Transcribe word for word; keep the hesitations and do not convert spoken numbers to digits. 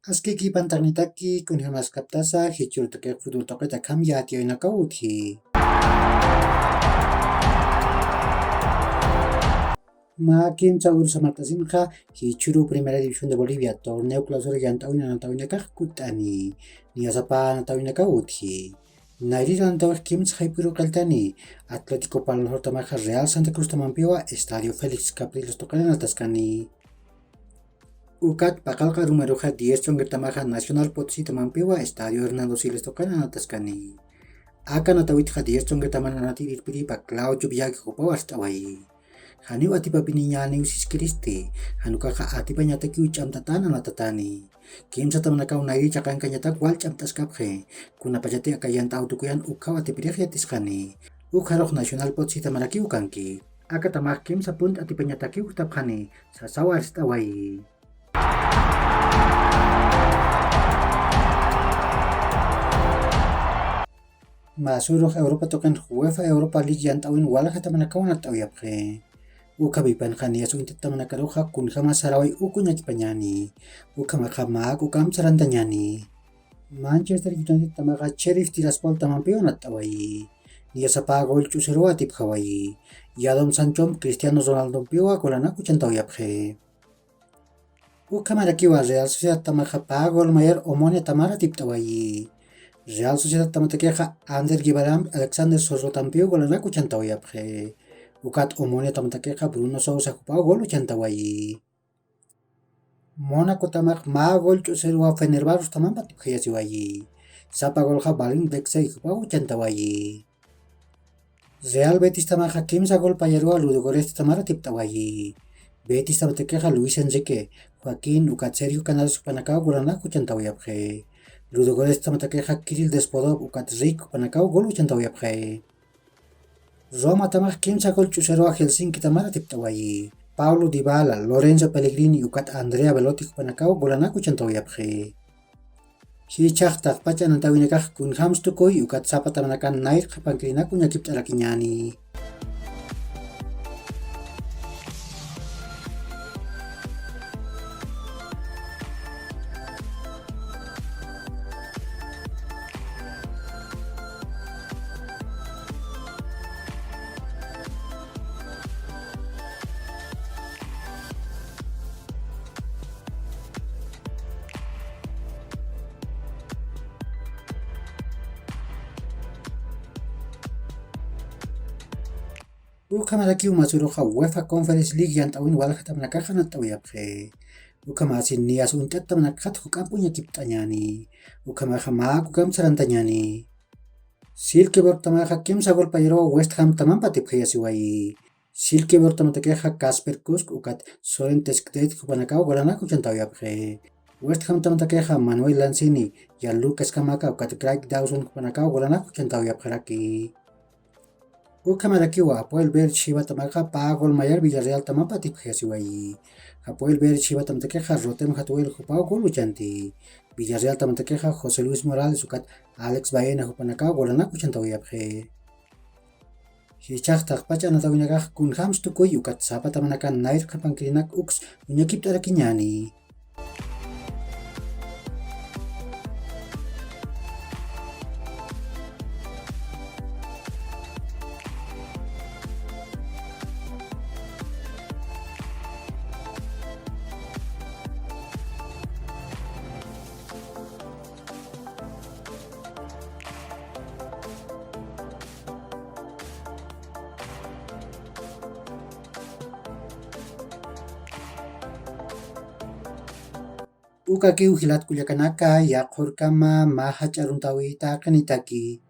Askiki pantaqnitaki, kunjamaskaptasa, jichhürutakix fútbol tuqita akham yatiyawinakaw utji. Mä kimsa ursa mart'asinxa, jichhüru Primera División de Bolivia, torneo clausura yant'awina anatawinakax kutt'ani, niyasapa anatawinakaw utji. Nayrïr anatawix kimsa jayp'iru qilltani, Atlético Palo Norte tamaxa Real Santa Cruz tamampiwa Estadio Félix Capriles tuqin anataskani. Ukat paqallq arumaruxa diez chunqir tamaxa Nacional Potosí tamampiwa Estadio Hernando Siles tuqin anataskani. Aka anatawitxa diez chunqir taman anatïr irpiripa Claudio Villagui jupaw arst'awayi. Janiw atipapiniñäniw siskiristi, jan ukaxa atipañatakiw ch'amt'atän anatatani. Kimsa tamanakaw nayrïr chaqankañatak wal ch'amt'askapxi, kunapachati aka yant'aw tukuyan ukhaw atipirix yatisxani. Ukharux Nacional Potosí tamarakiw kanki. Aka tamax kimsa punt atipañatakiw jutapxani, sasaw arst'awayi. Mä sürux Europa tuqin UEFA Europa League yant'awin walja tamanakaw anat'awayapxi. Ukham ipanxa niyas uñtat tamanakaruxa kunjama saraway uk uñakipañäni. Ukhamaxa mä uk ukham sarantañäni. Manchester United tamaxa Sheriff Tiraspol tamampiw anat'awayi. Niyasapa gol ch'usiruw atipjawayi. Jadon Sanchom Cristiano Ronaldompiwa golanak uchantawayapxi. Ukhamarakiwa Real Sociedad tamaxa pä gol mayar Omonia tamar atipt'awayi. Real Sociedad tamatakixa Ander Guevaramp Alexander Sorotampiw golanak uchantawayapxi. Ukat Omonia tamatakixa Bruno Sousa jupaw gol uchantawayi. Mónaco tamax mä gol ch'usiruwa Fenerbahce tamamp atipjayasiwayi. Sapa golxa Valentin Dexey jupaw uchantawayi. Real Betis tamaxa kimsa gol payaruwa Ludogorets tamar atipt'awayi. Betis tamatakixa Luis Enrique, Joaquín ukat Sergio Canales jupanakaw golanak uchantawayapxi. Ludogorets tamatakixa Kirill Despodov ukat Rick jupanakaw gol uchantawayapxi. Roma tamax kimsa gol ch'usiruwa Helsinki tamar atipt'awayi. Paulo Dybala, Lorenzo Pellegrini ukat Andrea Belotti jupanakaw golanak uchantawayapxi. Jichhax taqpach anatawinakax kunjams tukuy ukat sapa tamanakan nayr qhipankirinak uñakipt'arakiñäni. Ukhamarakiw mä sürux UEFA Conference League yant'awin walja tamanakax anat'awayapxi. Ukhamasi niyas uñt'at tamanakxat juk'amp uñakipt'añäni. Ukhamaxa mä uk ukham sarantañäni. Silkeborg tamaxa kimsa gol payaruwa West Ham tamamp atipjayasiwayi. Silkeborg tamatakixa Kasper Kusk ukat Soren Teskved jupanakaw golanak uchantawayapxi. West Ham tamatakixa Manuel Lanzini, Gianluca Scamacca ukat Craig Dawson jupanakaw golanak uchantawayapxaraki. Ukhamarakiwa Hapoel Beersheba tamaxa pä gol mayar Villarreal tamamp atipjayasiwayi. Hapoel Beersheba tamatakixa Rotem Hatuel jupaw gol uchanti. Villarreal tamatakixa José Luis Morales ukat Alex Baena jupanakaw golanak uchantawayapxi. Jichhax taqpach anatawinakax kunjams tukuy ukat sapa tamanakan nayr qhipankirinak uks uñakipt'arakiñäni. Ukakiw jilat kullakanaka, yaqhurkama mä jach'a aruntäwi taqinitaki.